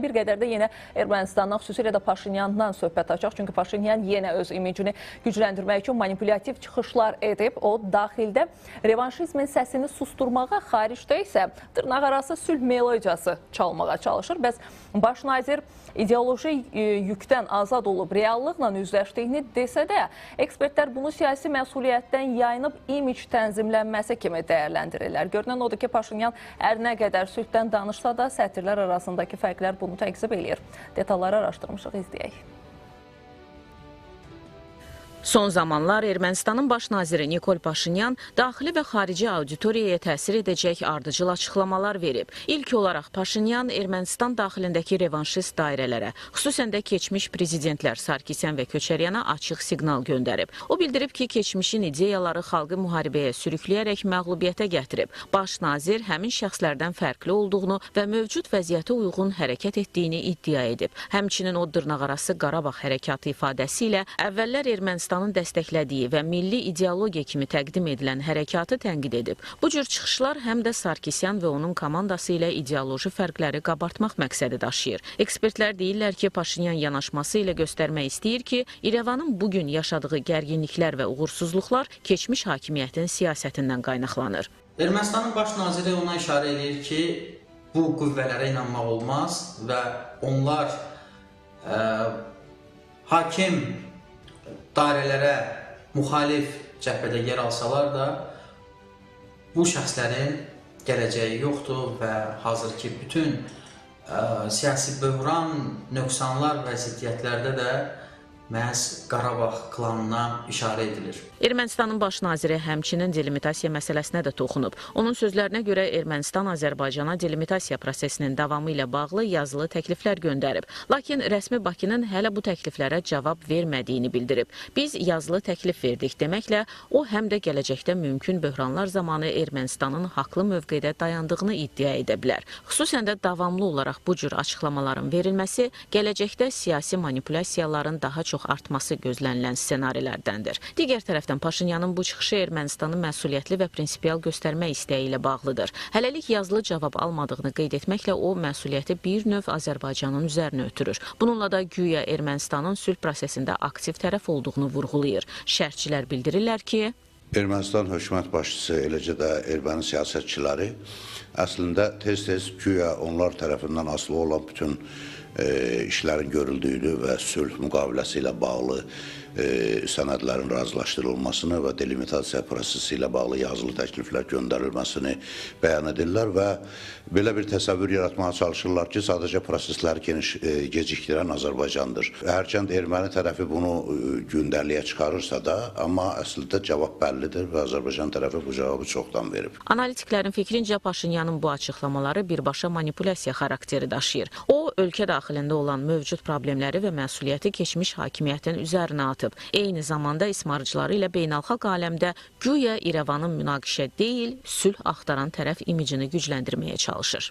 Bir qədər də yenə Ermənistandan, xüsusilə də Paşinyandan söhbət açaq. Çünki Paşinyan yenə öz imicini gücləndirmək üçün manipulyattiv çıxışlar edib. O, daxildə revanşizmin səsini susturmağa, xaricdə isə dırnaqarası sülh melodiyası çalmağa çalışır. Bəs baş nazir ideoloji yükdən azad olub reallıqla üzləşdiyini desə də, ekspertlər bunu siyasi məsuliyyətdən yayınıb imic tənzimlənməsi kimi dəyərləndirirlər. Görünən odur ki, Paşinyan hər nə qədər sülhdən danışsa da, sətirlər arasındakı fərqlər bunu təqzib eləyir. Detalları araşdırmışıq, izləyək. Son zamanlar Ermənistanın baş naziri Nikol Paşinyan daxili və xarici auditoriyaya təsir edəcək ardıcıl açıqlamalar verib. İlk olaraq Paşinyan Ermənistan daxilindəki revanşist dairələrə, xüsusən də keçmiş prezidentlər Sarkisyan və Köçəryana açıq siqnal göndərib. O bildirib ki, keçmişin ideyaları xalqı müharibəyə sürükləyərək məğlubiyyətə gətirib. Baş nazir həmin şəxslərdən fərqli olduğunu və mövcud vəziyyətə uyğun hərəkət etdiyini iddia edib. Həmçinin o dırnaqarası Qarabağ hərəkatı ifadəsi ilə əvvəllər Ermənistan dəstəklədiyi və milli ideologiya kimi təqdim edilən hərəkatı tənqid edib. Bu cür çıxışlar həm də Sarkisyan və onun komandası ilə ideoloji fərqləri qabartmaq məqsədi daşıyır. Ekspertlər deyirlər ki, Paşinyan yanaşması ilə göstərmək istəyir ki, İrəvanın bugün yaşadığı gərginliklər və uğursuzluqlar keçmiş hakimiyyətin siyasətindən qaynaqlanır. Ermənistanın baş naziri ona işarə edir ki, bu qüvvələrə inanmaq olmaz və onlar hakim dairələrə müxalif cəbhədə yer alsalar da bu şəxslərin gələcəyi yoxdur və hazırki bütün siyasi böhran, nöqsanlar və ziddiyyətlərdə də məhz Qarabağ klanına işarə edilir. Ermənistanın baş naziri həmçinin delimitasiya məsələsinə də toxunub. Onun sözlərinə görə Ermənistan Azərbaycana delimitasiya prosesinin davamı ilə bağlı yazılı təkliflər göndərib. Lakin rəsmi Bakının hələ bu təkliflərə cavab vermədiyini bildirib. Biz yazılı təklif verdik deməklə o həm də gələcəkdə mümkün böhranlar zamanı Ermənistanın haqlı mövqedə dayandığını iddia edə bilər. Xüsusən də davamlı olaraq bu cür açıqlamaların verilməsi gələcəkdə siyasi manipulyasiyaların daha çox artması gözlənilən ssenarilərdəndir. Digər tərəfdən Paşinyanın bu çıxışı Ermənistanı məsuliyyətli və prinsipial göstərmək istəyi ilə bağlıdır. Hələlik yazılı cavab almadığını qeyd etməklə o məsuliyyəti bir növ Azərbaycanın üzərinə ötürür. Bununla da güya Ermənistanın sülh prosesində aktiv tərəf olduğunu vurğulayır. Şərhçilər bildirirlər ki, Ermənistan hökumət başçısı, eləcə də erməni siyasətçiləri əslində tez-tez güya onlar tərəfindən asılı olan bütün işlərin görüldüyünü və sülh müqaviləsi ilə bağlı sənədlərin razılaşdırılmasını və delimitasiya prosesi ilə bağlı yazılı təkliflər göndərilməsini bəyan edirlər və belə bir təsəvvür yaratmağa çalışırlar ki, sadəcə prosesləri gecikdirən Azərbaycandır. Hərçənd erməni tərəfi bunu gündəliyə çıxarırsa da, amma əslində cavab bəllidir və Azərbaycan tərəfi bu cavabı çoxdan verib. Analitiklərin fikrincə Paşinyanın bu açıqlamaları birbaşa manipulyasiya xarakteri daşıyır. O, ölkə daxilində olan mövcud problemləri və məsuliyyəti keçmiş hakimiyyətin üzərinə atıb. Eyni zamanda ismarıcıları ilə beynəlxalq aləmdə güya İrəvanın münaqişə deyil, sülh axtaran tərəf imicini gücləndirməyə çalışır.